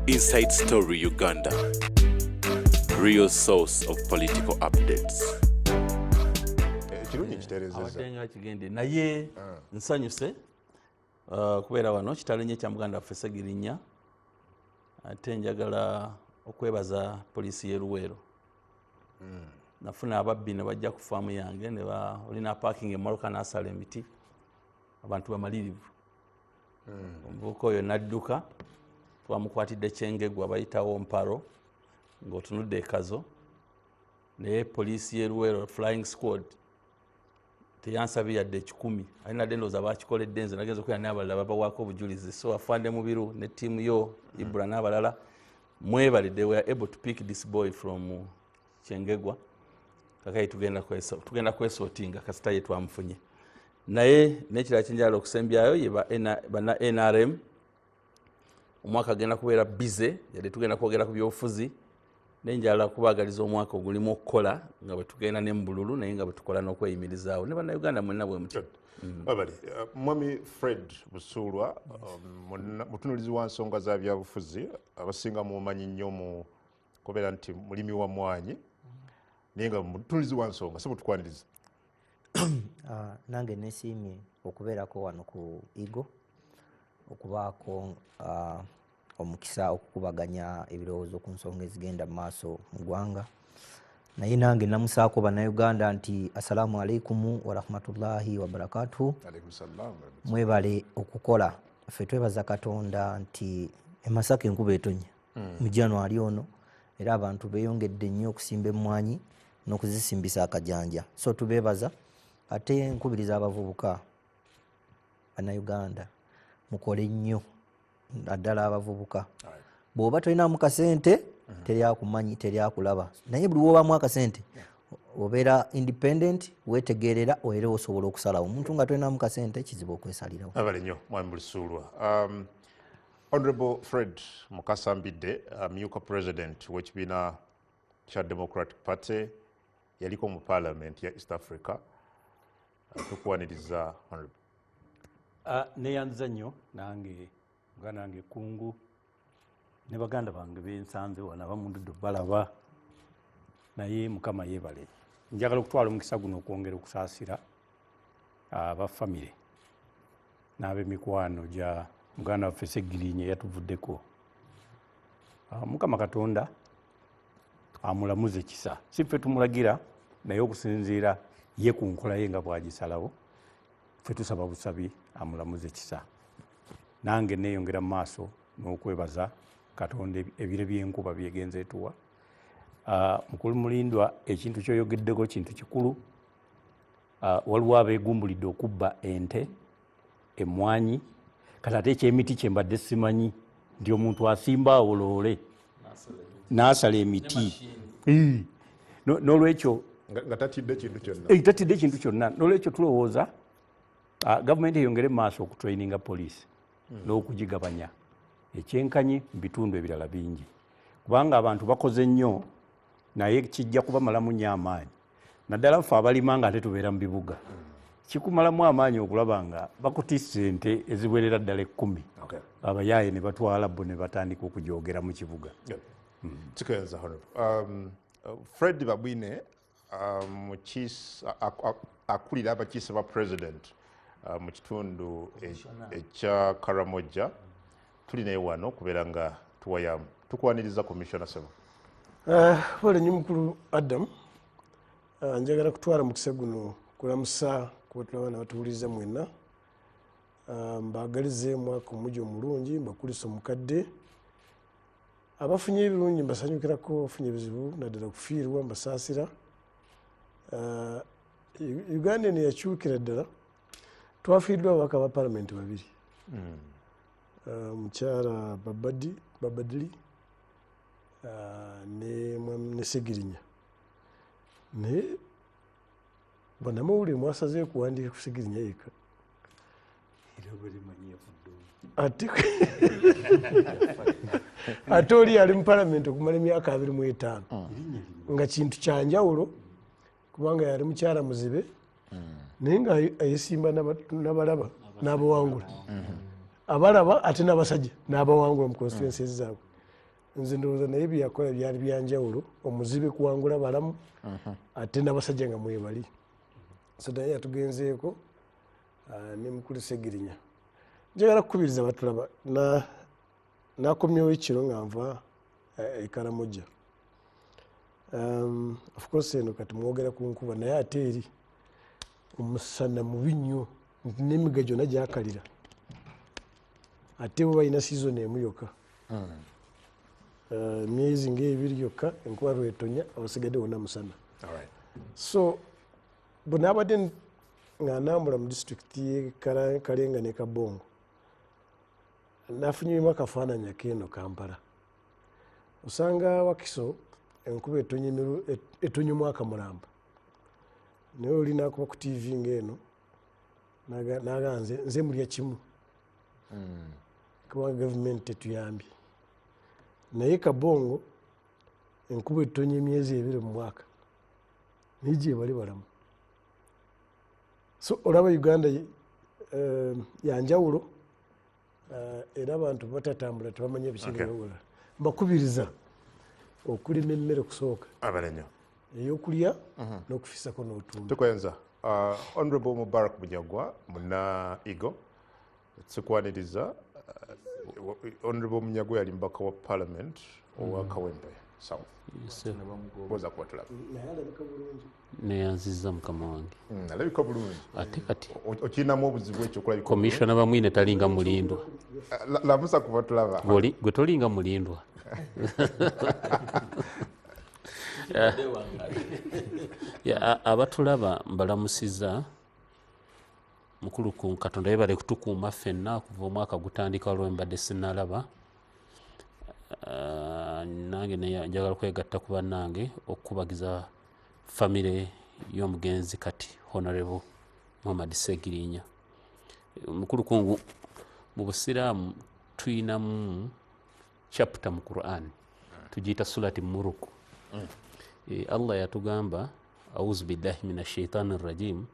Inside Story Uganda, real source of political updates. Ekirungi kitereezezza. Abadde nga kigende, naye nsanyuse kubeera wano. Kitalo nnyo ekya muganda waffe Segirinya. Ate njagala okwebaza poliisi y'e Luweero. Nafuna ababbi ne bajja ku faamu yange ne olina parking emmotoka n'asala emiti. Abantu bamalirivu. Omuvubuka oyo nadduka, twamukwatidde Kyengegwa, bayitawo Mparo ng'otunudde ekazo. Naye poliisi y'e Luweero flying squad teyansabye yadde 100. Ali nadde ndowooza bakikoledde nze, nagenza okubeera n'abalala babawaako obujulizi. So afande Mubiru ne ttiimu yo, Ibra n'abalala, mwebale. They were able to pick this boy from Kyengegwa. Kakayi tugenda kwesootinga kasita ye twamufunye. Naye n'ekirala kyenjagala okusembyayo ye banna NRM, omwaka agenda kubeera busy. Yadde tugenda kwogera ku byobufuzi, naye njagala kubaagaliza omwaka ogulimu okukola nga bwe tugenda ne mu bululu, naye nga bwe tukola n'okweyimirizaawo ne Bannayuganda mwenna bwe mutyo. Wabali Mwami Fred Busuulwa, mutunulizi wa nsonga za byabufuzi, abasinga mumanyi nnyo mu kubeera nti mulimi wa mwanyi, naye nga mutunulizi wa nsonga. Sebo, tukwaniriza. Nange nesiimye okubeerako wano ku Eagle, okubaako omukisa okukubaganya ebirowoozo ku nsonga ezigenda mu maaso mu ggwanga. Naye nange namusaako Bannayuganda nti assalamu alaikum warahmatullahi wabarakatuhu. Alaikum salam. Mwebale okukola. Ffe twebaza Katonda nti emasaka enkuba etonnya mu January ono, era abantu beeyongedde nnyo okusimba emmwanyi n'okuzisimbisa akajanja, so tubeebaza. Ate nkubiriza abavubuka Bannayuganda, mukole nnyo, naddala abavubuka. Bw'oba tolinamu kasente, teryakumanyi, teryakulaba, naye buli wobamu akasente obeera independent, wetegerera era osobola okusalawo. Omuntu nga tolinamu kasente, kizibu okwesalirawo. Abale nnyo, Mwami Busuulwa. Honorable Fred Mukasa Mbidde, amyuka president w'ekibiina kya Democratic Party, yaliko mu Parliament ya East Africa. Tukwaniriza, Honorable. Neyanziza nnyo nange muganda wange Kungu ne baganda bange bensanze wano, abamundudde balaba, naye Mukama yeebale. Njagala okutwala omukisa guno okwongera okusaasira aba famire n'ab'emikwano gya muganda waffe Segirinya eyatuvuddeko. Mukama Katonda amulamuze kisa. Si ffe tumulagira, naye okusinziira ye ku nkola ye nga bw'agisalawo, ffe tusaba busabi amulamuze kisa. Nange neeyongera mu maaso n'okwebaza Katonda ebire by'enkuba byegenze etuwa. Mukulu Mulindwa, ekintu kyoyogeddeko kintu kikulu. Waliwo abeegumbulidde okubba ente, emmwanyi, kati ate ekyemiti kyembadde simanyi nti omuntu asimba awo loole n'asala emiti. N'olwekyo Nga tatidde kintu kyonna. Tatidde kintu kyonna. N'olwekyo tulowooza gavumenti eyongere mu maaso okutraininga poliisi n'okugigabanya ekyenkanyi mu bitundu ebirala bingi, kubanga abantu bakoze nnyo, naye kijja kubamalamu nnyo amaanyi, naddala ffe abalima nga ate tubeera mu bibuga. Kikumalamu amaanyi okulaba nga bakutissa ente eziwerera ddala 10, abayaaye ne batwala bo ne batandika okujogera mu kibuga. Kikayanza, Honorable. Fred Babwine, akulira abakiise ba president mu kitundu ekya Karamoja, tuli naye wano okubeera nga tuwayamu. Tukwaniriza, Commissioner sebo. Wale nnyo, mukulu Adam. Njagala kutwala mukisa guno kulamusa kuba tulaba nabatuwuliriza mwenna. Mbagalize omwaka omujja omulungi, mbakulisa omukadde. Abafunye ebirungi mbasanyukirako, abafunye ebizibu naddala kufiirwa mbasaasira. Uganda eno yakyukira ddala. Twafiiriddwa ababaka ba palamenti babiri, mukyala Babadi Babadili ne Segirinya. Naye bannamawulire mwasazeeyo kuwandiika ku Segirinya yekka, ate oli ali mu palamenti okumala emyaka 25, nga kintu kyanjawulo kubanga yali mukyala muzibe, naye nga ayesimba n'abalaba n'abawangula, abalaba ate n'abasajja n'abawangula mu constituencies zaabwe. Nze ndowooza naye byeyakola byali byanjawulo, omuzibe kuwangula balamu ate n'abasajja nga mwebali. So naye yatugenzeeko ne mukulu Ssegirinya. Njagala kukubiriza batulaba nakomyewo ekiro nga nva e Karamoja. Of course eno kati mwogera ku nkuba, naye ate eri omusana mubi nnyo nti n'emigga gyonna gyakalira, ate bo balina season emu yokka, myezi ng'ebiri yokka enkuba lwetonya, abasigadde wonna musana. So bwe naabadde nga nambula mu disitulikiti y'e Kalenga ne Kabongo, nafunyemu akafaananyi ak'eno Kampala. Osanga Wakiso enkuba etonya omwaka mulamba, naye oli n'akuba ku TV ng'eno n'agamba nze mulya kimu kubanga gavumenti tetuyambye. Naye Kabongo enkuba etonya emyezi 2 mu mwaka, naye gye bali balamu. So olaba Uganda yanjawulo, era abantu batatambula tebamanya ebisinga. Mbakubiriza okulima emmere kusooka ey'okulya n'okufisako n'otunda. Tukwenza Honorable Mubarak Munyagwa muna Igo tukwaniriza. Honorable Munyagwa yali mbaka wa Parliament owa Kawempe South. Boza kubatulaba. Neyanziza mukama wange. Alabika bulungi. Ate kati okinamu obuzibu ekyo okulabika. Commissioner Bamwine talinga mulindwa. Lamusa kubatulaba. Gwe tolinga mulindwa. Abatulaba mbalamusiza mukulu ku Katonda yebale kutukuuma ffenna kuva omwaka gutandika waliwo mbadde sinnalaba. Nange njagala kwegatta ku bannange okukubagiza famire y'omugenzi kati Honorable Muhammad Ssegirinya. Mukulu kungu mu Busiraamu tuyinamu chapter mu Quran tugiyita Surati Muruku. Allah yatugamba auzu billahi minash shaitani rajim,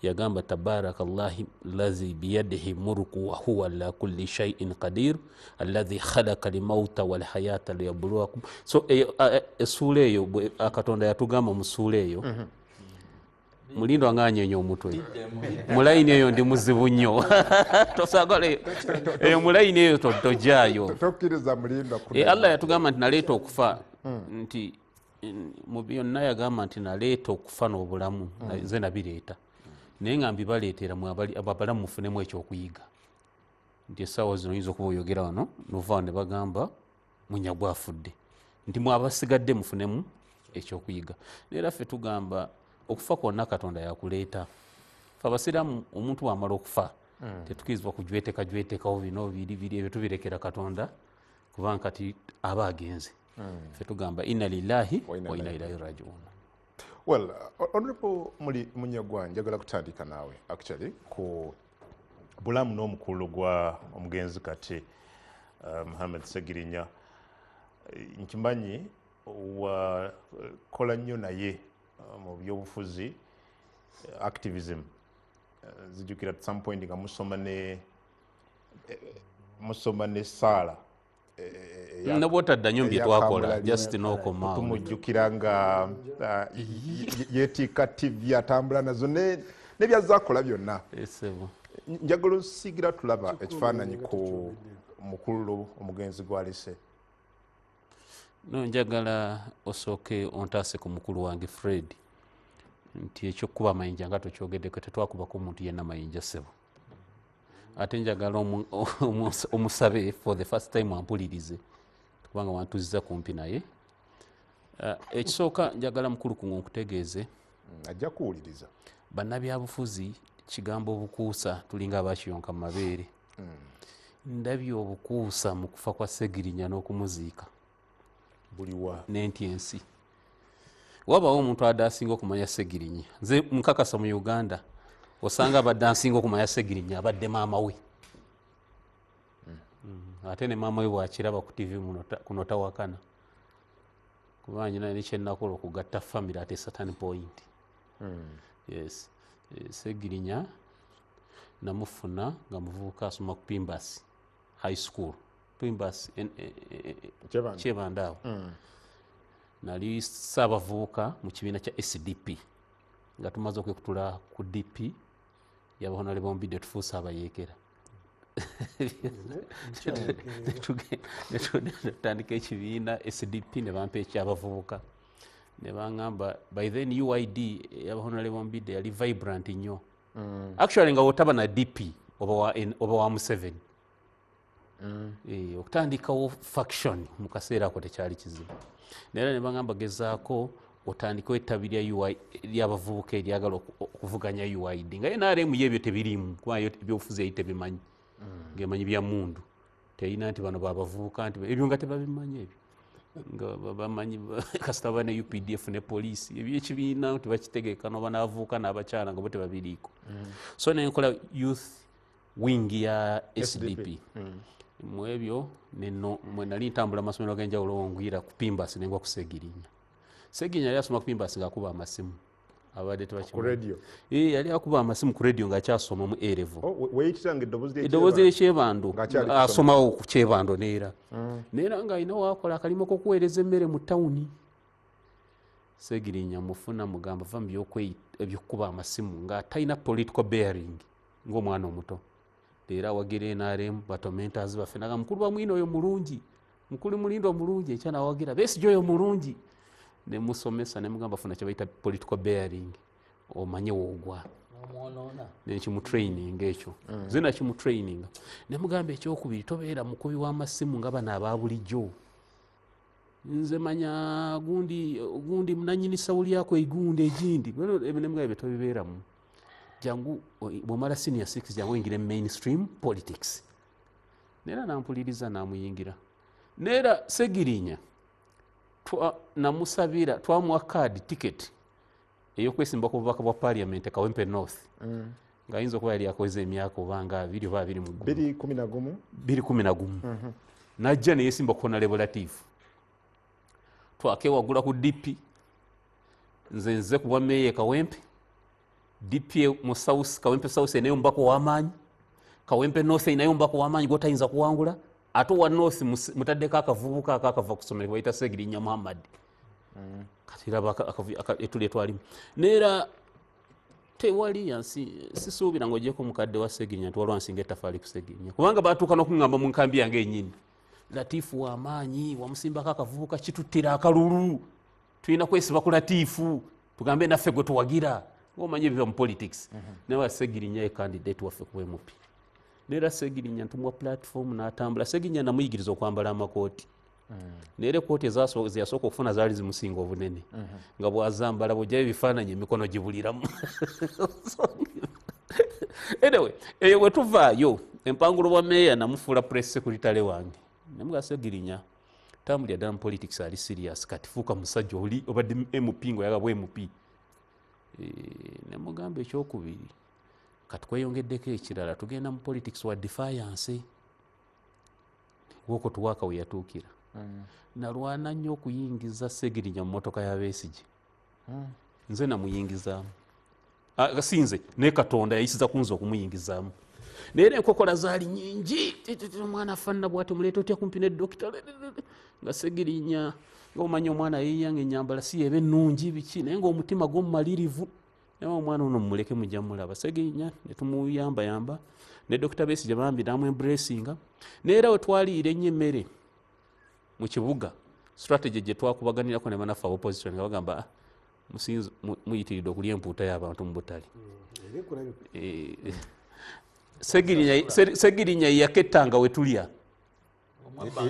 yagamba tabarakallahi allazi biyadihi mulku wa huwa ala kulli shay'in qadir alladhi khalaqa al-mauta wal hayata liyabluwakum. So essuula eyo Katonda yatugamba mu ssuula eyo Mulindwa ng'anyeenya omutwe mu layini eyo ndi muzibu nnyo. Tosagala eyo mu layini eyo tojjaayo. Tokkiriza Mulindwa. Allah yatugamba nti naleeta okufa, nti mu byonna yagamba nti naleeta okufa n'obulamu, nze nabireeta, naye nga mbibaleetera abalamu mufunemu ekyokuyiga. Nti essaawa zino oyinza okuba oyogera wano nova ne bagamba Munyagwa afudde, nti mwe abasigadde mufunemu ekyokuyiga. Naye ffe tugamba okufa kwonna Katonda yakuleeta. Ffe abasiraamu omuntu bw'amala okufa tetukirizibwa kujweteka jwetekawo bino biri biri ebyo tubirekera Katonda kubanga kati aba agenze. Ffe tugamba inna lillahi wa inna ilaihi rajiun. Well, Honorable Munyagwa, njagala kutandika naawe actually ku bulamu n'omukulu gwa omugenzi kati Muhammad Ssegirinya. Nkimanyi wakola nnyo naye mu byobufuzi, activism. Zijjukira at some point nga musoma ne Saala. Nabwotadda nnyo bye twakola just n'okomaawo. Tumujjukira nga yeetiika TV atambula nazo n'ebyazaakola byonna. Njagala osiigira tulaba ekifaananyi ku mukulu omugenzi gw'alese. No, njagala osooke ontaase ku mukulu wange Fred nti ekyokukuba amayinja nga tokyogeddeko, tetwakubako omuntu yenna mayinja ssebo. Ate njagala omusabe for the first time ampulirize kubanga wantuzizza kumpi naye. Ekisooka njagala mukulu kungu nkutegeeze. Ajja kuwuliriza. Bannabyabufuzi kigambo obukuusa tulinga abakiyonka mu mabeere. Ndabye obukuusa mu kufa kwa Ssegirinya n'okumuziika. Buliwa n'enti ensi. Wabawo omuntu adde asinga okumanya Ssegirinya. Nze nkakasa mu Uganda osanga abadde asinga okumanya Ssegirinya abadde maama we. Ate ne maama we bw'akiraba ku TV kuno tawakana. Kubanga nyina ne kyennakola okugatta family at a certain point. Yes. Ssegirinya namufuna nga muvubuka asoma ku Pimbasi High School. Pimbas Kyebando awo. Nali ssaabavubuka mu kibiina kya SDP nga tumaze okwekutula ku DP yaba Honorable Mbidde, tufuuse abayeekera, netutandika ekibiina SDP, ne bampa ekyabavubuka, ne baŋŋamba, by then UYD yaba Honorable Mbidde yali vibrant nnyo. Actually nga wotaba na DP oba wa Museveni. Okutandikawo faction mu kaseera ako tekyali kizibu, naye ne baŋŋamba gezaako otandikewo ettabi lya UI ly'abavubuka eryagala okuvuganya UYD, nga NRM ye ebyo tebiriimu, kuba yo ebyobufuzi yali tebimanyi, ng'emanyi bya mundu, terina nti bano babavubuka, nti ebyo nga tebabimanyi, ebyo nga bamanyi kasita ba ne UPDF ne poliisi, ebyekibiina tebakitegeka, noba n'abavubuka n'abakyala nga bo tebabiriiko. So nenkola youth wing ya SDP. Mu ebyo mwe nali ntambula amasomero ag'enjawulo, ngwira ku Pimbas, nengwa ku Segirinya. Segirinya yali asoma ku Pimbas ng'akuba amasimu, abadde Ku tebakimanyi. Radio? Yali akuba amasimu ku radio ng'akyasoma mu A level. Oh, weeyitiranga eddoboozi. Eddoboozi ly'ekyebando. Ng'akyali kusoma. Asomawo ku Kyebando, neera ng'alina waakola akalimu k'okuweereza emmere mu tawuni. Segirinya mufuna, mugamba va mu ebyokukuba amasimu, nga talina political bearing ng'omwana omuto, leero awagira NRM, ba tormentors baffe, naga mukulu Bamwine oyo mulungi, mukulu Mulindwa mulungi, ekya nawagira Besigye oyo mulungi. Nemusomesa, nemugamba funa kye bayita political bearing, omanye woogwa. Nekimutraining ekyo, nze nakimutraining. Nemugamba ekyokubiri, tobeera mukubi w'amasimu nga bano aba bulijjo, nze manya gundi gundi nanyini sawuli yako egundi egindi, nemugamba ebyo tobibeeramu, jangu bwomala senior six jangu oyingire mainstream politics. Neera nampuliriza, namuyingira. Neera Segirinya namusabira, twamuwa card ticket ey'okwesimba ku bubaka bwa parliament e Kawempe North, ng'ayinza okuba yali akweza emyaka oba nga 20 oba 21. 211. 211. Najja neyesimba ku Honorable Latif, twakewagula ku DP, nze nze ku bwa meeya e Kawempe. DP mu South, Kawempe South enayo omubaka ow'amaanyi, Kawempe North enayo omubaka ow'amaanyi gwotayinza kuwangula, ate owa North mutaddeko akavubuka akakava ku ssomero bayita Segirinya Muhammad. Kati raba etuli etwalimu, neera tewali yansi, sisuubira ng'ogyeko mukadde wa Segirinya nti waliwo ansinga ettafaali ku Segirinya, kubanga batuuka n'okuŋŋamba mu nkambi yange ennyini, Latiifu w'amaanyi, wamusimbako akavubuka, kituttira akalulu, tulina kwesiba ku Latiifu, tugambe naffe gwe tuwagira, ng'omanyi ebiva mu politics. Naye wa Segirinya ye candidate waffe ku MP. Neera Segirinya ntumuwa platform n'atambula. Segirinya namuyigiriza okwambala amakooti, naye era ekooti zeyasooka okufuna zaali zimusinga obunene, nga bwazambala bwojjayo ebifaananyi emikono gibuliramu. Anyway, eyo bwe tuvaayo, empangulo bwa meeya, namufuula press secretary wange. Nemuga Segirinya tambulira ddala mu politics, ali serious, kati fuuka musajja, oli obadde MP ngaoyaga bwa MP. Nemugamba ekyokubiri, kati kweyongeddeko ekirala, tugenda mu politics wa defiance, woko tuwaaka we yatuukira. Nalwana nnyo okuyingiza Segirinya mu motoka ya Besigye. Nze namuyingizaamu. Ah, si nze naye Katonda yayisiza kunze okumuyingizaamu, naye era enkokola zaali nyingi. Omwana afaanana bwati omuleeta otya kumpi ne dokita? Nga Segirinya, nga omanyi omwana yeeyanga enyambala si yeba ennungi biki, naye ngaomutima gwomumalirivu, naye omwana ono mumuleke mujja mulaba. Segirinya netumuyambayamba ne Dokita Besigye, bambi namwembracinga. Naye era wetwaliira ennyo emmere mu kibuga, strategy gye twakubaganirako ne banaffe opposition, nga bagamba, "Ah, muyitiridde okulya empuuta y'abantu mu butale." Era ekulabika. Segirinya yeyakettanga wetulya.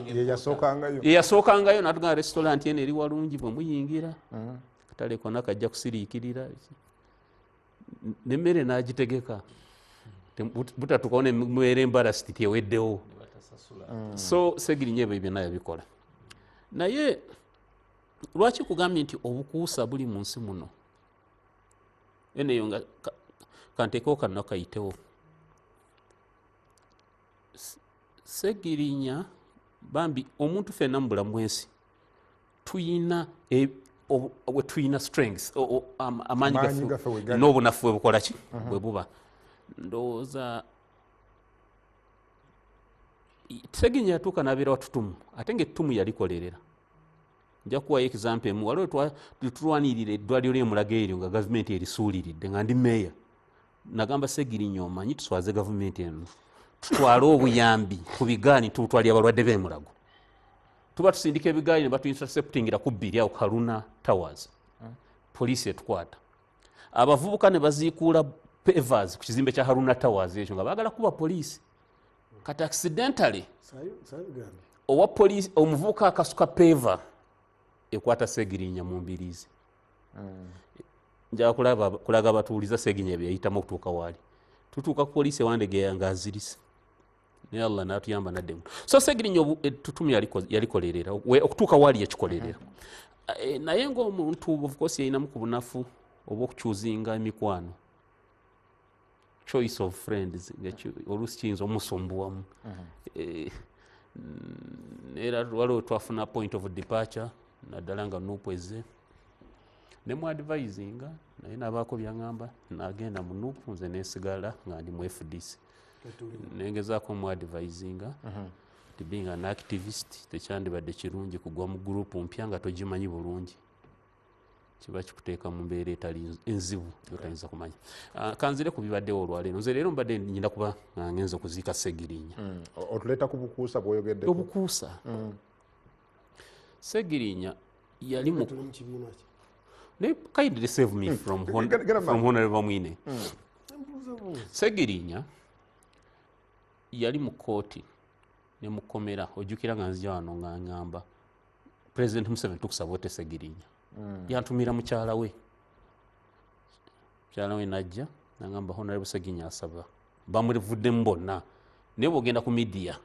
Ye yasookangayo. Yeyasookangayo natugamba restaurant eno eri walungi, bwe muyingira katale konna kajja kusiriikirira, nemmere n'agitegeka. Butatukawo nemubeera embarrassed teweddewo. So Segirinya ebyo byonna yabikola. Naye lwaki kugambye nti obukuusa buli mu nsi muno, eneyo nga kanteekewo kanno kayitewo. Segirinya bambi, omuntu fenna mu bulamu bw'ensi tuyina we tuyina strengths, amaanyi Amaanyi gaffe we gali. N'obunafu bwe bukola ki, bwe buba. Ndowooza Segirinya yatuuka n'abeera watutumu, ate ng'ettumu yalikolerera. Nja kuwayo example emu. Waliwo tulwanirira eddwaliro ly'emulago eryo nga gavumenti erisuuliridde, nga ndi meeya. Nagamba Segirinya, omanyi tuswaze gavumenti eno, tutwale obuyambi ku bigaani, tubutwalira abalwadde b'emulago. Tuba tusindika ebigaali ne batuinterceptingira ku bbiri awo Karuna Towers, poliisi etukwata. Abavubuka ne baziikuula pavers ku kizimbe kya Haruna Towers ekyo nga baagala kuba poliisi. Kati accidentally owa poliisi, omuvubuka akasuka paver ekwata Segirinya mu mbiriizi. Njagala kulaga abatuuliza Segirinya bye yayitamu okutuuka waali. Tutuuka ku poliisi ewandegeya ng'azirise, naye Allah n'atuyamba naddemu. So Segirinya ettutumu yalikolerera, okutuuka waali yakikolerera. Naye ng'omuntu, of course yalinamu ku bunafu oba okuchoosinga emikwano, choice of friends, oluusi kiyinza omusumbuwamu. Era waliwo twafuna point of departure, naddala nga NUP ezze, nemuadvisinga, naye nabaako byaŋŋamba, nagenda mu NUP, nze nesigala nga ndi mu FDC. Nengezaako muadvisinga nti being an activist tekyandibadde kirungi kugwa mu gurupu mpya nga togimanyi bulungi, kiba kikuteeka mu mbeera etali enzibu gyotayinza kumanya. Kanzire ku bibaddewo olwaleero. Nze leero mbadde nyina kuba nga ngenza okuziika Segirinya. Otuleeta ku bukuusa bw'oyogeddeko. Obukuusa. Segirinya yali mu Tuli mu kibiina ki? Naye kindly save me from Honorable Mwine. Segirinya yali mu kooti ne mukomera. Ojjukira nga nzija wano nga ŋŋamba President Museveni, tukusaba ote Segirinya. Yantumira mukyala we, mukyala we najja nagamba Honorable Segirinya asaba, bamuvuddemu bonna, naye bwogenda ku media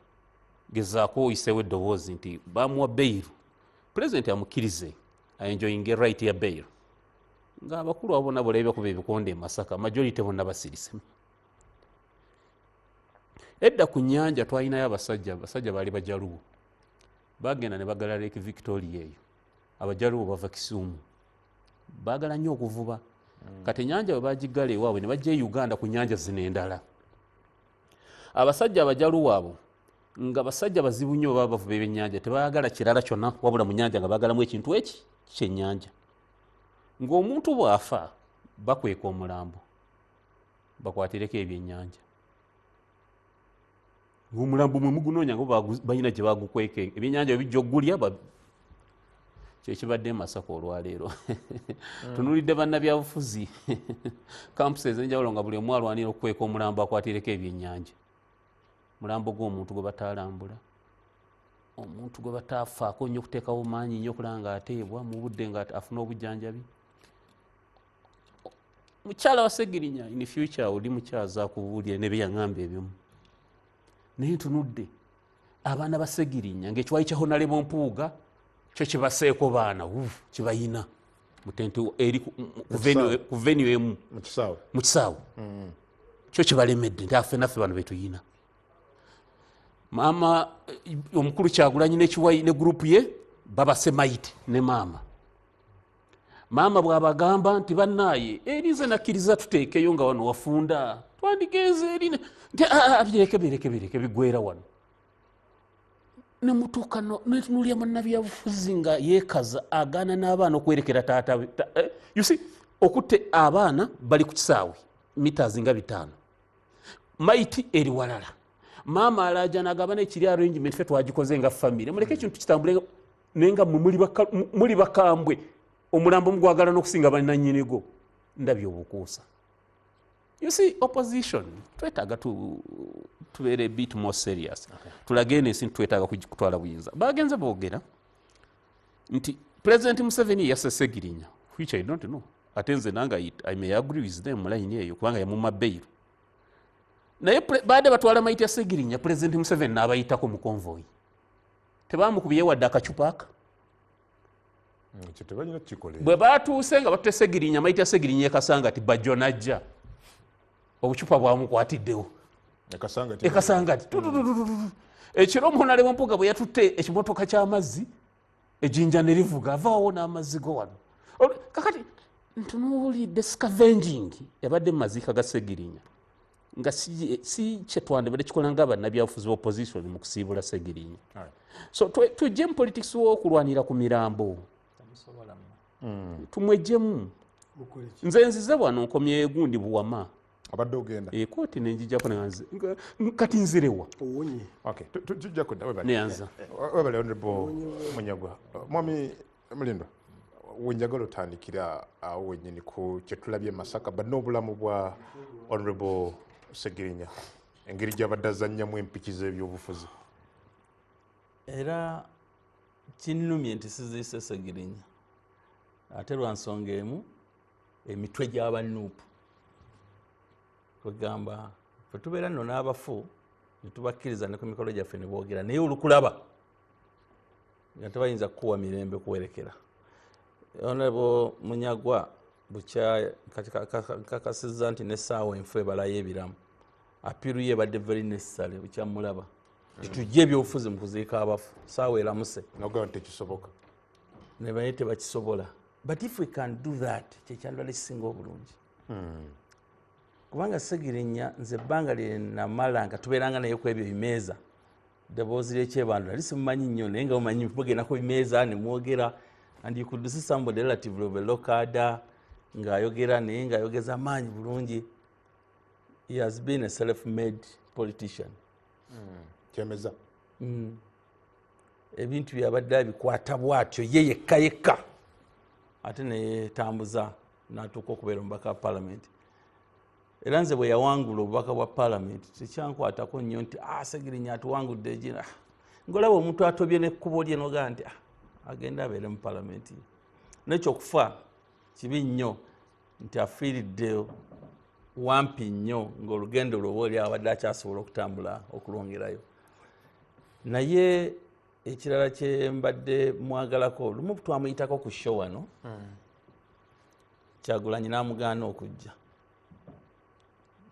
gezaako oyiseewo eddoboozi nti bamuwa bail, President amukkirize aenjoyinge right ya bail. Ng'abakulu abo bonna bolabye bakuba ebikonde e Masaka, majority bonna basirise. Edda ku nnyanja twalinayo abasajja, abasajja baali Bajaluwo, bagenda ne bagala Lake Victoria eyo. Abajaluwo bava Kisumu, baagala nnyo okuvuba. Kati ennyanja bwe bagigala ewaabwe ne bajja e Uganda ku nnyanja zino endala. Abasajja Abajaluwo abo nga basajja bazibu nnyo, baba bavuba ebyennyanja, tebaagala kirala kyonna wabula mu nnyanja, nga baagalamu ekintu eki kyennyanja. Ng'omuntu bw'afa bakweka omulambo bakwatireko ebyennyanja, ng'omulambo mwe mugunoonya nga balina gye bagukweka, ebyennyanja bwe bijja okugulya. Kyekibadde e Masaka olwaleero. Tunulidde bannabyabufuzi camps ez'enjawulo nga buli omu alwanira okukweka omulambo akwatireko ebyennyanja, mulambo gw'omuntu gwe bataalambula, omuntu gwe bataafaako nnyo okuteekawo maanyi nnyo okulaba ng'ateebwa mu budde nga afuna obujjanjabi. Mukyala wa Segirinya, in future oli mukyaza akubuulire ne byeyaŋŋamba ebimu. Naye ntunudde abaana ba Segirinya ng'ekiwayi kya Honorable Mpuuga kyo kibaseeko baana kibayina mutente eri ku venue emu. Mu kisaawe. Mu kisaawe kyo kibalemedde nti affe naffe bano betuyina. Maama omukulu Kyagulanyi nekiwayi ne gurupu ye babase mayiti ne maama. Maama bw'abagamba nti bannaaye eri nze nakkiriza tuteekeyo nga wano wafunda, twandigenze eri nti "Ah, ah, bireke bireke bireke bigwera wano." Nemutuuka netunulya munnabyabufuzi nga yeekaza, agaana n'abaana okwerekera taata we. You see, okutte abaana bali ku kisaawe meters nga 5, maiti eri walala. Maama alaja nagamba nekiri arrangement fe twagikoze nga famire, muleke ekintu kitambule, naye nga mmwe muli bakambwe, omulambo mugwagala n'okusinga bannannyinigo. Ndabye obukuusa. You see, opposition twetaaga tubeere a bit more serious, tulage eno ensi nti twetaaga kutwala buyinza. Bagenze boogera nti President Museveni yasse Segirinya, which I don't know. Ate nze nange I may agree with them mu line eyo, kubanga yamuma bail. Naye baadde batwala mayiti ya Segirinya, President Museveni n'abayitako mu convoy, tebamukubye wadde akacupa aka. Ekyo tebalina kukikola. Bwe batuuse nga batutte Segirinya, mayiti ya Segirinya ekasanga ti Bajjo najja, obucupa bwamukwatiddewo. Ekasanga ti. Ekasanga ti tututututu. Ekiro omuhonalebo Mpuuga bwe yatutte ekimotoka ky'amazzi ejjinja ne livuga, avaawo n'amazzi go wano. Kakati ntunuulidde scavenging yabadde mu maziika ga Segirinya. Nga si kyetwandibadde kikola nga bannabyabufuzi opposition mu kusiibula Ssegirinya. So tujje mu politics w'okulwanira ku mirambo, tumwejjemu. Nze nzize wano nkomye gundi buwama abadde ogenda ekooti nenjijjako kati nzirewa. Tujja kudda webale Honorable Munyagwa. Mwami Mulindwa, wenjagala otandikira awo wennyini ku kyetulabye Masaka banna obulamu bwa Honorable Ssegirinya, engeri gy'abadde azannyamu empiki z'ebyobufuzi. Era kinnumye nti siziise Ssegirinya, ate lwa nsonga emu, emitwe gy'abanuupu. Kwegamba ffe tubeera nno n'abafu ne tubakkiriza ne ku mikolo gyaffe ne boogera, naye olukulaba nga tebayinza kukuwa mirembe kuwerekera. Honorable Munyagwa bukya nkakasizza nti n'essaawa enfu ebalayo ebiramu, apiru ye ebadde very necessary bukyamulaba titujje ebyobufuzi mu kuziika abafu, ssaawa eramuse nogamba nti tekisoboka ne baye tebakisobola. But if we can do that, kyekyandibadde kisinga obulungi. Kubanga Ssegirinya nze ebbanga lye namala nga tubeeranga naye ku ebyo bimeeza, ddoboozi ly'ekyebando nali simumanyi nnyo, naye nga mumanyi mugenda ku bimeeza ne mwogera, and you could see somebody relatively of a low cadre ng'ayogera naye ng'ayogeza amaanyi bulungi. He has been a self-made politician. Kyemeza Ebintu byabadde abikwata bw'atyo ye yekka yekka, ate neyetambuza n'atuuka okubeera omubaka wa parliament. Era nze bwe yawangula obubaka bwa parliament tekyankwatako nnyo nti Ssegirinya atuwangudde egina. Ng'olaba omuntu atobye n'ekkubo lye n'ogamba nti agenda abeere mu parliament. N'ekyokufa kibi nnyo nti afiiridde wampi nnyo ng'olugendo lwe oba oli abadde akyasobola okutambula okulwongerayo. Naye ekirala kye mbadde mwagalako, lumu twamuyitako ku show wano, Kyagulanyi n'amugaana okujja.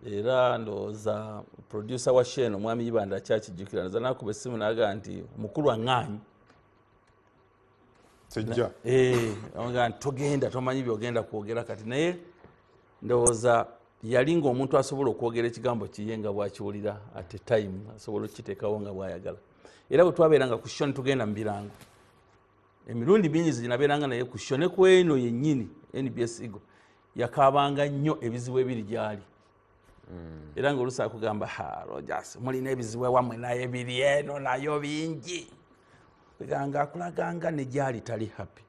Era ndowooza producer wa show eno Mwami Ibanda akyakijjukira, ndowooza n'akuba essimu n'agamba nti omukulu aŋŋaanyi. Sijja. Agamba nti togenda, tomanyi by'ogenda kwogera kati. Naye ndowooza yali ng'omuntu asobola okwogera ekigambo kiye nga bw'akiwulira at a time, asobola okukiteekawo nga bw'ayagala. Era bwe twabeeranga ku show ne tugenda mu birango, emirundi mingi gye nabeeranga naye ku show ne ku eno yennyini NBS Eagle, yakaabanga nnyo ebizibu ebiri gy'ali. Era ng'oluusi akugamba, ha, Rogers, mulina ebizibu ewammwe naye biri eno nayo bingi. Nga akulaganga ne gy'ali tali happy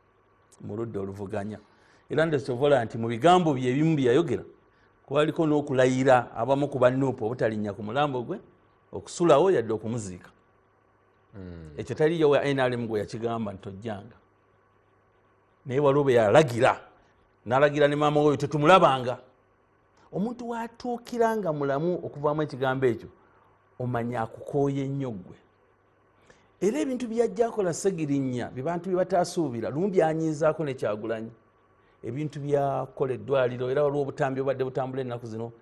mu ludda oluvuganya. Era ndesobola nti mu bigambo bye ebimu bye yayogera kwaliko n'okulayira abamu ku bannuupu obutalinnya ku mulambo gwe okusulawo yadde okumuziika. Ekyo taliyo wa NRM gwe yakigamba nti tojjanga, naye waliwo bwe yalagira, n'alagira ne maama we tetumulabanga. Omuntu w'atuukira nga mulamu okuvaamu ekigambo ekyo, omanya akukooye nnyo ggwe. Era ebintu byajja akola Ssegirinya bye bantu bye bataasuubira, lumu byanyiizaako ne Kyagulanyi. Ebintu byakola eddwaliro, era waliwo obutambi obadde butambula ennaku zino,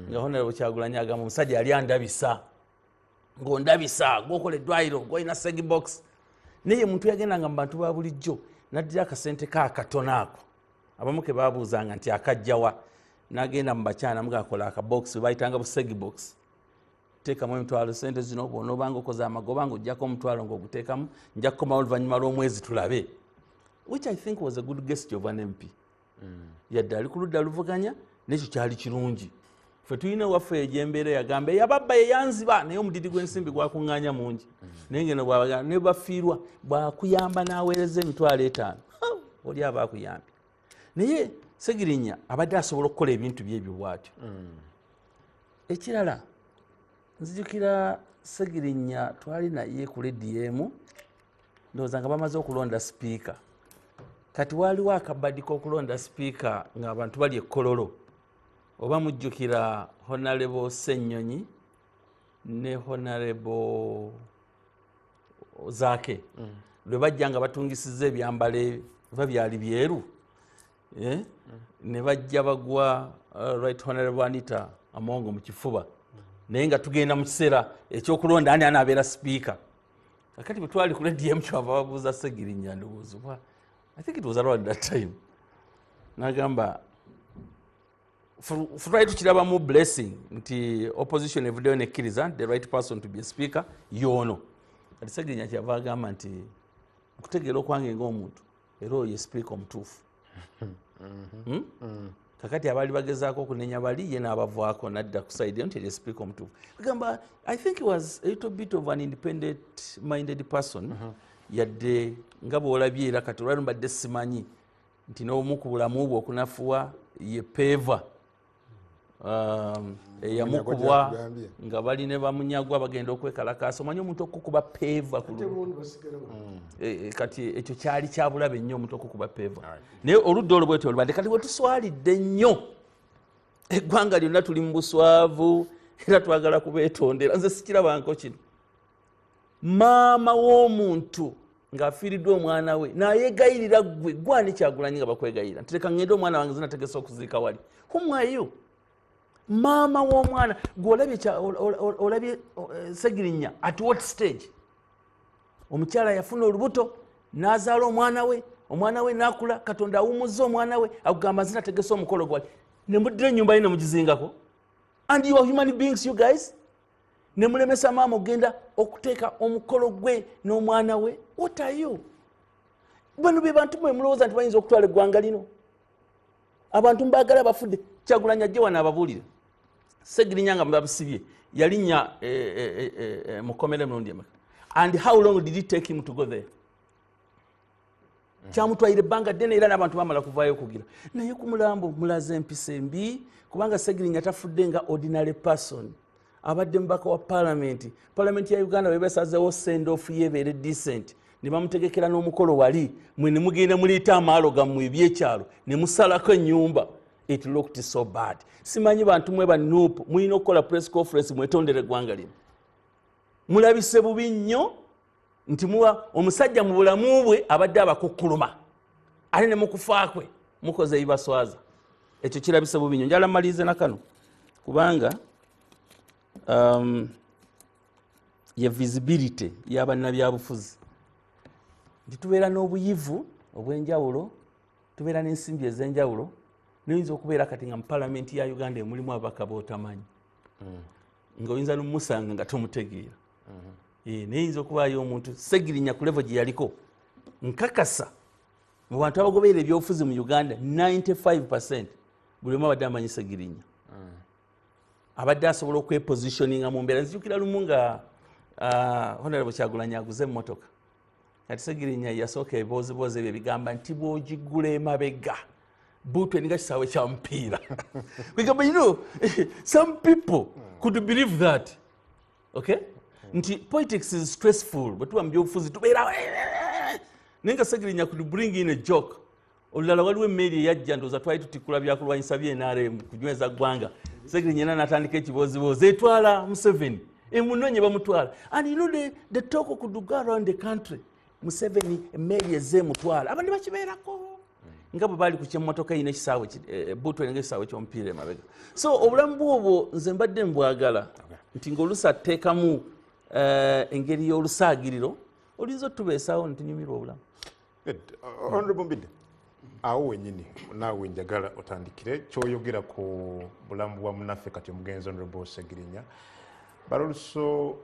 nga Honorable Kyagulanyi agamba omusajja yali andabisa, ng'ondabisa gw'okola eddwaliro gw'olina Ssegi box. Naye muntu yagendanga mu bantu ba bulijjo n'addira akasente ka akatono ako, abamu ke baabuuzanga nti akajjawa, n'agenda mu bakyala namuga akola akabokisi bayitanga bu Ssegi box, teekamu emitwalo sente zino, bw'onoobanga okoze amagoba ng'oggyako omutwalo ng'oguteekamu, nja kukomawo oluvannyuma lw'omwezi tulabe, which I think was a good gesture of an MP. Yadde ali ku ludda luvuganya, n'ekyo kyali kirungi. Ffe tulina waffe egyembeera yagamba eyababba yeyanziba, naye omudidi gw'ensimbi gwakuŋŋaanya mungi. Naye ngeno bw'abaga ne bafiirwa, bw'akuyamba n'aweereza 50,000, oli aba akuyambye. Naye Ssegirinya abadde asobola okukola ebintu bye ebyo bw'atyo. Ekirala nzijukira Ssegirinya twali naye ku lediyo emu, ndowooza nga bamaze okulonda sipiika. Kati waaliwo akabadi k'okulonda sipiika ng'abantu bali e Kololo, oba mujjukira Honorable Ssennyonyi ne Honorable Zaake lwe bajja nga batungisiza ebyambalo oba byali byeru, ne bajja bagwa Right Honorable Anita Amongo mu kifuba, naye nga tugenda mu kiseera ekyokulonda ani anaabeera sipiika. Kakati bwe twali ku lediyo emu, kyava babuuza Ssegirinya, ndowooza I think it was around that time, n'agamba Twali tukirabamu blessing nti opposition evuddeyo nekkiriza the right person to be a speaker yoono. Kati Segirinya kyava agamba nti okutegeera okwange ng'omuntu era oyo ye speaker omutuufu. Kakati abaali bagezaako okunenya bali ye n'abavaako nadda ku side eno nti eri speaker omutuufu. Gamba I think he was a little bit of an independent minded person. Yadde nga bw'olabye era kati olwali mbadde simanyi nti n'omu ku bulamu bwe okunafuwa ye peva eyamukubwa nga bali ne bamunyagwa bagenda okwekalakaasa. Omanyi omuntu okukuba peva ku kati ekyo kyali kyabulabe nnyo omuntu okukuba peva. Naye oludda olwo bwetyo olubadde kati wetuswalidde nnyo eggwanga lyonna tuli mu buswavu era twagala kubeetondera. Nze sikirabanko kino. Maama w'omuntu ng'afiiriddwa omwana we nayeegayirira ggwe gwani Kyagulanyi nga bakwegayirira nti leka ŋŋende omwana wange zinategese okuziika wali. Whom are you? Maama w'omwana gwe olabye Segirinya at what stage? Omukyala yafuna olubuto n'azaala omwana we n'akula, Katonda awumuzza omwana we akugamba zinategese omukolo gwali ne muddira ennyumba ye ne mugizingako. And you are human beings, you guys. Ne mulemesa maama okugenda okuteeka omukolo gwe n'omwana we. What are you? Bano be bantu mwe mulowooza nti bayinza okutwala eggwanga lino. Abantu mbaagala bafudde. Kyagulanyi ajje wano ababuulire. Segirinya nga babusibye yalinnya mukomere emirundi emeka? And how long did it take him to go there? Kyamutwalira ebbanga ddene era n'abantu bamala kuvaayo okugira. Naye ku mulambo mulaze empisa embi kubanga Segirinya tafudde nga ordinary person. Abadde mubaka wa parliament. Parliament ya Uganda bwe basazeewo send off yebeere decent ne bamutegekera n'omukolo wali mwe ne mugenda muleeta amaalo gammwe eby'ekyalo ne musalako ennyumba. It looked so bad. Simanyi bantu mwe ba NUP mulina okukola press conference mwetondere eggwanga lino. Mulabise bubi nnyo nti muwa omusajja mu bulamu bwe abadde abakukkuluma ate ne mukufa kwe mukoze ebibaswaza. Ekyo kirabise bubi nnyo. Njala mmalirize na kano kubanga ye visibility y'abannabyabufuzi nti tubeera n'obuyivu obw'enjawulo, tubeera n'ensimbi ez'enjawulo. Noyinza okubeera kati nga mu palamenti ya Uganda emulimu ababaka b'otamanyi ng'oyinza n'omusanga nga tomutegeera. Naye yinza okubaayo omuntu Segirinya ku level gye yaliko nkakasa mu bantu abagoberera ebyobufuzi mu Uganda 95% buli omu abadde amanyi Segirinya. Abadde asobola okwepositioninga mu mbeera. Nzijukira lumu nga Honorable Kyagulanyi aguze emmotoka. Kati Segirinya yasooka ebibooziboozi ebyo ebigamba nti bw'ogigula emabega buutu eninga kisaawe kya mupiira. Kwegamba, you know, some people could believe that. Okay? Nti politics is stressful. Bwe tuba mu byobufuzi tubeera naye nga Segirinya could bring in a joke. Olulala waliwo emmeeri eyajja ndowooza twali tutikula byakulwanyisa bya NRM kunyweza ggwanga. Segirinya era n'atandika ekiboozibozi etwala Museveni emunonye bamutwala. And you know the talk could go around the country. Museveni emmeeri ezze emutwala abantu bakibeerako nga bwe baali ku kyemmotoka erina ekisaawe buutu eringa ekisaawe ky'omupiira emabega. So obulamu bwobwo nze mbadde mbwagala nti ng'oluusi ateekamu engeri y'olusaagiriro oluyinza otubeesaawo ne tunyumirwa obulamu. Honorable Mbidde, awo wennyini naawe njagala otandikire kyoyogera ku bulamu bwa munnaffe kati omugenzi Honorable Segirinya. Baloluso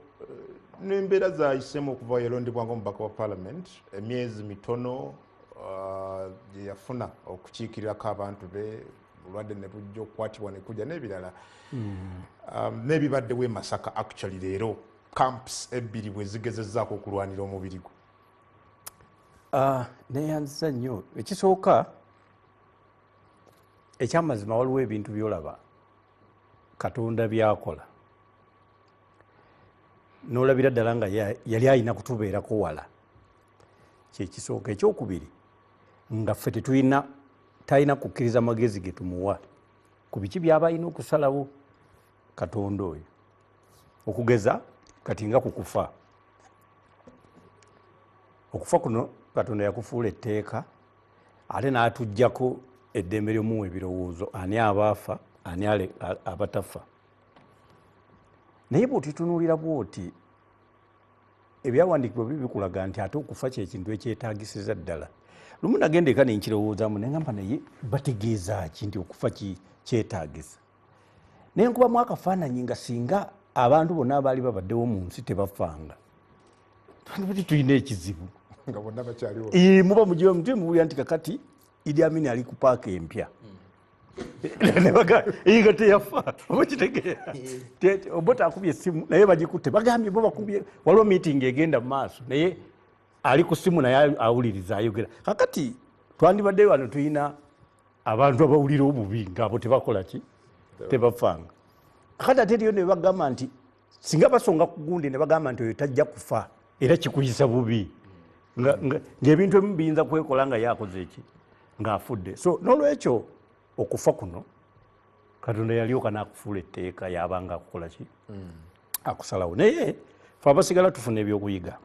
n'embeera zayisemu okuva yalondebwa ng'omubaka wa parliament emyezi mitono gye yafuna okukiikirirako abantu be, bulwadde ne bujja okukwatibwa ne kujja n'ebirala n'ebibaddewo e Masaka. Actually leero camps ebbiri bwe zigezezzaako okulwanira omubiri gwe. Neyanziza nnyo. Ekisooka ekyamazima, waliwo ebintu byolaba Katonda byakola n'olabira ddala nga yali alina kutubeerako wala. Kyekisooka. Ekyokubiri, nga ffe tetulina, talina kukkiriza magezi ge tumuwa ku biki byaba alina okusalawo Katonda oyo. Okugeza kati nga ku kufa, okufa kuno Katonda yakufuula etteeka ate n'atuggyako eddembe lyomuwa ebirowoozo ani abaafa ani abatafa. Naye bw'otitunuulira bw'oti ebyawandiikibwa bi bikulaga nti ate okufa kyekintu ekyetaagisiza ddala. Lumu nagenda eka nenkirowoozaamu nengamba, naye bategeeza ki nti okufa Kyetaagisa. Naye nkubamu akafaananyi nga singa abantu bonna abaali babaddewo mu nsi tebafanga, twandibadde tulina ekizibu. Nga bonna bakyaliwo. Muba mugiwe mutwe muwulira nti kakati Idi Amin ali ku paaka empya. Nga teyafa, oba kitegeera. Oba akubye essimu naye bagikutte, bagambye bo bakubye, waliwo meeting egenda mu maaso naye ali ku ssimu naye awuliriza ayogera. Kakati twandibadde wano tulina abantu abawulira obubi ng'abo tebakola ki? Tebafanga. Kakati ate eriyo ne bagamba nti singa basonga ku gundi ne bagamba nti oyo tajja kufa era kikuyisa bubi. Ng'ebintu ebimu biyinza kwekola nga yakoze eki ng'afudde. So n'olwekyo okufa kuno Katonda yalyoka n'akufuula etteeka yabanga akukola ki? Akusalawo. Naye ffe abasigala tufuna ebyokuyiga.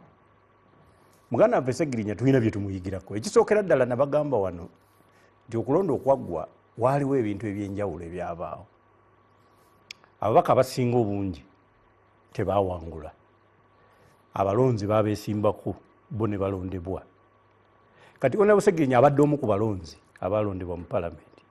Muganda waffe Ssegirinya tulina bye tumuyigirako. Ekisookera ddala nabagamba wano nti okulonda okwaggwa waaliwo ebintu ebyenjawulo ebyabaawo. Ababaka abasinga obungi tebaawangula. Abalonzi baabeesimbako bo ne balondebwa. Kati Honorable Ssegirinya abadde omu ku balonzi abalondebwa mu palamenti.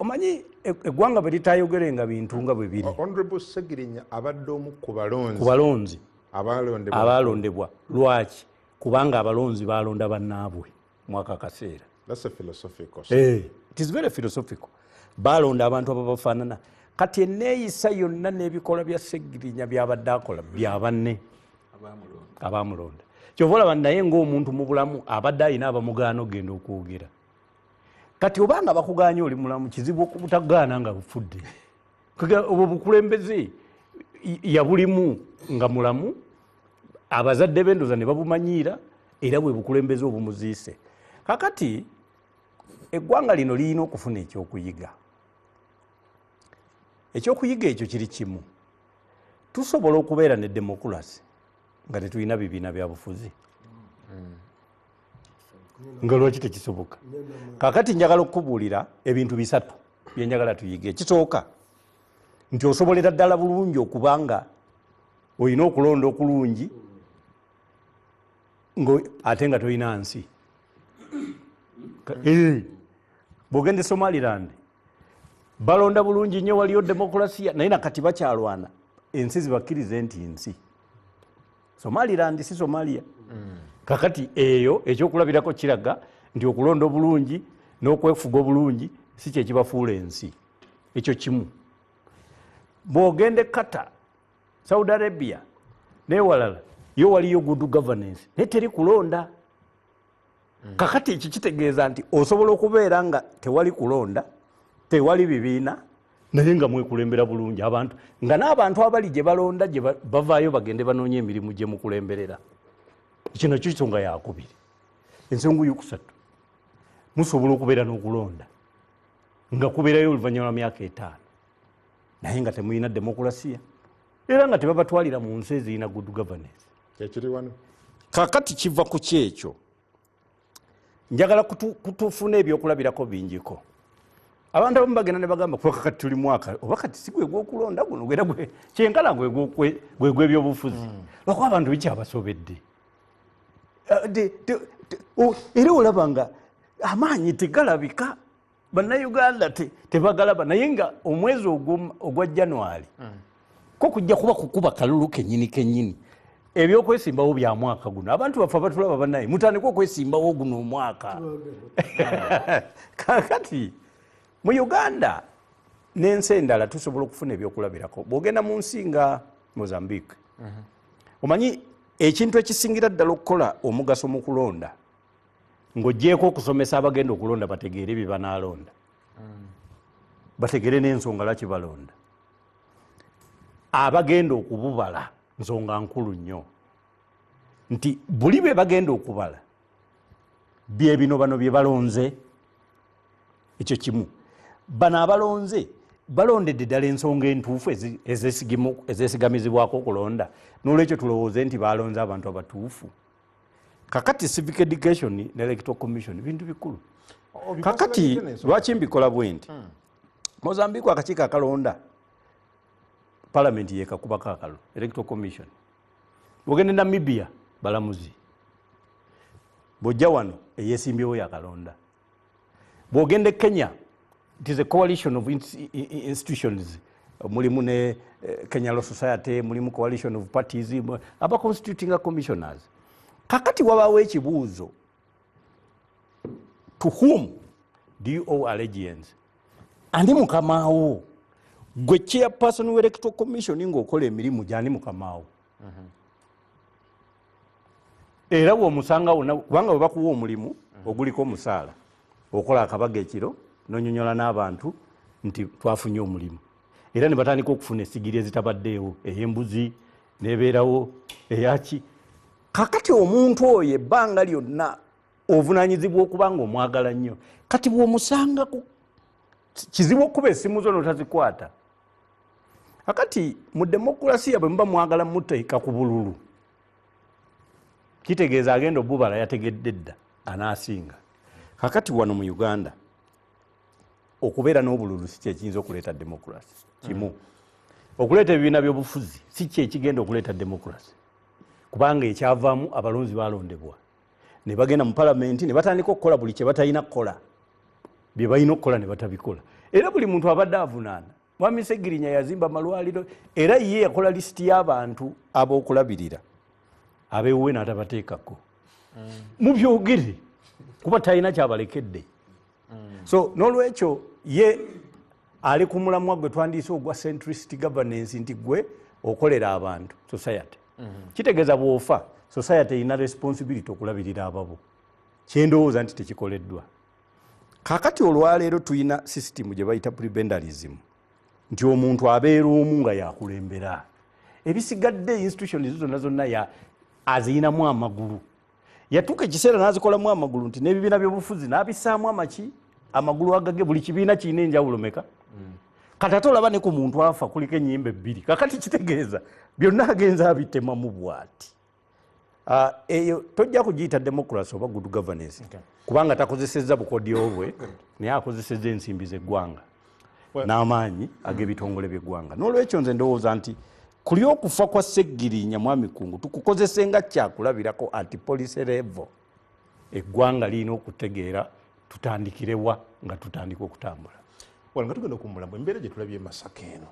Omanyi eggwanga bwe litayogerenga bintu nga bwe biri. Honorable Ssegirinya abadde omu ku balonzi. Ku balonzi. Abalondebwa. Abalondebwa. Lwaki? Kubanga abalonzi balonda bannaabwe mwaka akaseera. That's a philosophical. It is very philosophical. Balonda abantu ababafaanana. Kati enneeyisa yonna n'ebikolwa bya Ssegirinya by'abadde akola bya banne abamulonda. Kyova olaba naye ng'omuntu mu bulamu abadde alina abamugaana okugenda okwogera. Kati obanga bakugaanye oli mulamu kizibu okubutagaana nga bufudde. Obwo bukulembeze yabulimu nga mulamu, abazadde b'endoza ne babumanyiira era bwe bukulembeze obumuziise. Kakati eggwanga lino lirina okufuna ekyokuyiga. Ekyokuyiga ekyo kiri kimu. Tusobola okubeera ne demokulasi nga tetulina bibiina bya bufuzi. Nga lwaki tekisoboka? Kakati njagala okukubuulira ebintu bisatu bye njagala tuyige. Ekisooka nti osobolera ddala bulungi okubanga olina okulonda okulungi ate nga tolina nsi. Bw'ogenda e Somaliland balonda bulungi nnyo, waliyo demokulasiya naye nakati bakyalwana ensi zibakkirize nti nsi. Somaliland si Somalia. Kakati eyo ekyokulabirako kiraga nti okulonda obulungi n'okwefuga obulungi si kye kibafuula ensi. Ekyo kimu. Bw'ogenda e Qatar, Saudi Arabia n'ewalala yo waliyo good governance naye teri kulonda. Kakati ekyo kitegeeza nti osobola okubeera nga tewali kulonda, tewali bibiina naye nga mwekulembera bulungi abantu, nga n'abantu abali gye balonda gye bavaayo bagende banoonye emirimu gye mukulemberera. Ekyo nakyo nsonga yakubiri. Ensonga eyokusatu, musobola okubeera n'okulonda nga kubeerayo oluvannyuma lwa myaka 5 naye nga temulina demokulasiya era nga tebabatwalira mu nsi ezirina good governance. Kyekiri wano. Kakati kiva ku kyekyo. Njagala kutufuna ebyokulabirako bingiko. Abantu abamu bagenda ne bagamba kuba kakati tuli mwaka oba kati si gwe gw'okulonda guno era kyenkana gwe gw'ebyobufuzi. Lwakuba abantu bikyabasobedde. Era olaba nga amaanyi tegalabika, bannayuganda tebagalaba naye nga omwezi ogwa January ko kujja kuba kukuba kalulu kennyini kennyini. Ebyookwesimbawo bya mwaka guno abantu baffe abatulaba bannaye mutandike okwesimbawo guno omwaka. Kakati mu Uganda n'ensi endala tusobola okufuna ebyokulabirako. Bw'ogenda mu nsi nga Mozambique, omanyi ekintu ekisingira ddala okukola omugaso mu kulonda ng'oggyeeko okusomesa abagenda okulonda bategeere bye banaalonda, bategeere n'ensonga lwaki balonda. Abagenda okububala nsonga nkulu nnyo nti buli bwe bagenda okubala bye bino bano bye balonze. Ekyo kimu. Bano abalonze balondedde ddala ensonga entuufu ezeesigamizibwako okulonda, n'olwekyo tulowooze nti balonze abantu abatuufu. Kakati civic education ne electoral commission bintu bikulu. Kakati lwaki mbikola bwe nti? Mozambique akakiiko akalonda palamenti yekakubako akalulu, electoral commission. Bw'ogenda Namibia balamuzi, bw'ojja wano eyeesimbyewo yakalonda. Bw'ogenda e Kenya It is a coalition of institutions. Mulimu ne Kenya Law Society, mulimu coalition of parties, aba constituting commissioners. Kakati wabaawo ekibuuzo, to whom do you owe allegiance? Ani mukamaawo? Gwe chairperson wa Electoral Commission ng'okola emirimu gyani mukamaawo? Era bw'omusanga wonna, kubanga bwe bakuwa omulimu oguliko omusaala, okola akabaga ekiro n'onyonyola n'abantu nti twafunye omulimu, era ne batandika okufuna esigiri ezitabaddeewo, ey'embuzi nebeerawo eyaki. Kakati omuntu oyo ebbanga lyonna ovunaanyizibwa okuba nga omwagala nnyo. Kati bw'omusanga kizibu okuba essimu zo n'otazikwata. Kakati mu demokulasiya bwe muba mwagala muteeka ku bululu, kitegeeza agenda obubala yategedde dda anaasinga. Kakati wano mu Uganda okubeera n'obululu si kyekiyinza okuleeta demokurasi. Kimu, okuleeta ebibiina by'obufuzi si kyekigenda okuleeta demokurasi, kubanga ekyavaamu abalonzi balondebwa ne bagenda mu palamenti ne batandika okukola buli kye batalina kukola, bye balina okukola ne batabikola. Era buli muntu abadde avunaana. Mwami Segirinya yazimba amalwaliro, era ye yakola lisiti y'abantu ab'okulabirira abewuwe n'atabateekako. Mubyogere kuba talina kyabalekedde. So n'olwekyo ye ali ku mulamwa gwe twandiise ogwa centrist governance, nti gwe okolera abantu, society. Kitegeeza bw'ofa society erina responsibility okulabirira ababo, kyendowooza nti tekikoleddwa. Kakati olwaleero tulina system gye bayita prebendalism, nti omuntu abeera omu nga yakulembera, ebisigadde institutions zonna zonna aziyinamu amagulu. Yatuuka ekiseera n'azikolamu amagulu, nti n'ebibiina by'obufuzi n'abissaamu amaki amagulu agage, buli kibiina kirina enjawulo meka. Kati ate olaba ne ku muntu afa kuliko ennyimba ebbiri. Kakati kitegeeza byonna agenza abitemamu bw'ati. Eyo tojja kugiyita democracy oba good governance, kubanga takozesezza bukodyo bwe, naye akozesezza ensimbi z'eggwanga n'amaanyi ag'ebitongole by'eggwanga. N'olwekyo nze ndowooza nti kuli okufa kwa Segirinya, mwami Kungu, tukukozese nga kyakulabirako anti policy level eggwanga lirina okutegeera tutandikirewa nga tutandika okutambula. Wano nga tugenda okuwummulamu, embeera gye tulabye e Masaka eno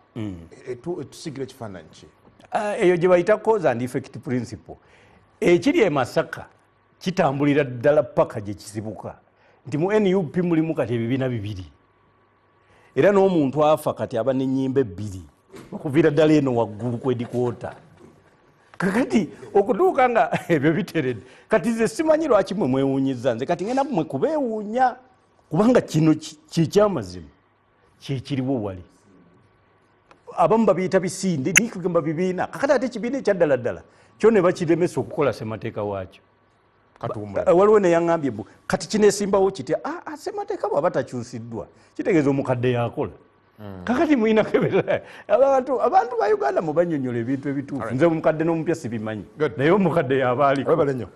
etusigira ekifaananyi ki? Eyo gye bayita cause and effect principle. Ekiri e Masaka kitambulira ddala paka gye kizibuka, nti mu NUP mulimu kati ebibiina bibiri, era n'omuntu afa kati aba n'ennyimba ebbiri okuviira ddala eno waggulu ku headquarter. Kakati okutuuka nga ebyo biteredde, kati nze simanyi lwaki mwe mwewuunyizza. Nze kati ngenda mwe kubeewuunya, kubanga kino kyekyamazima kyekiriwo. Wali abamu babiyita bisinde, nikugamba bibiina. Kakati ate ekibiina ekyaddala ddala kyo ne bakiremesa okukola ssemateeka waakyo. Waliwo neyaŋambye mbu kati kinesimbawo kitya? Ssemateeka bwaba takyusiddwa kitegeeza omukadde yakola. Kakati mulina kebera abantu ba Uganda mubanyonyola ebintu ebituufu. Nze omukadde n'omupya sibimanyi, naye omukadde yaba aliko. Webale nnyo.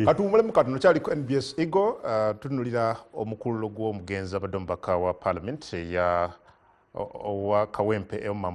Katuwummulemu katono. Kyaliko NBS Eagle, tunulira omukululo gw'omugenzi abadde omubaka wa parliament eya owa Kawempe Emma.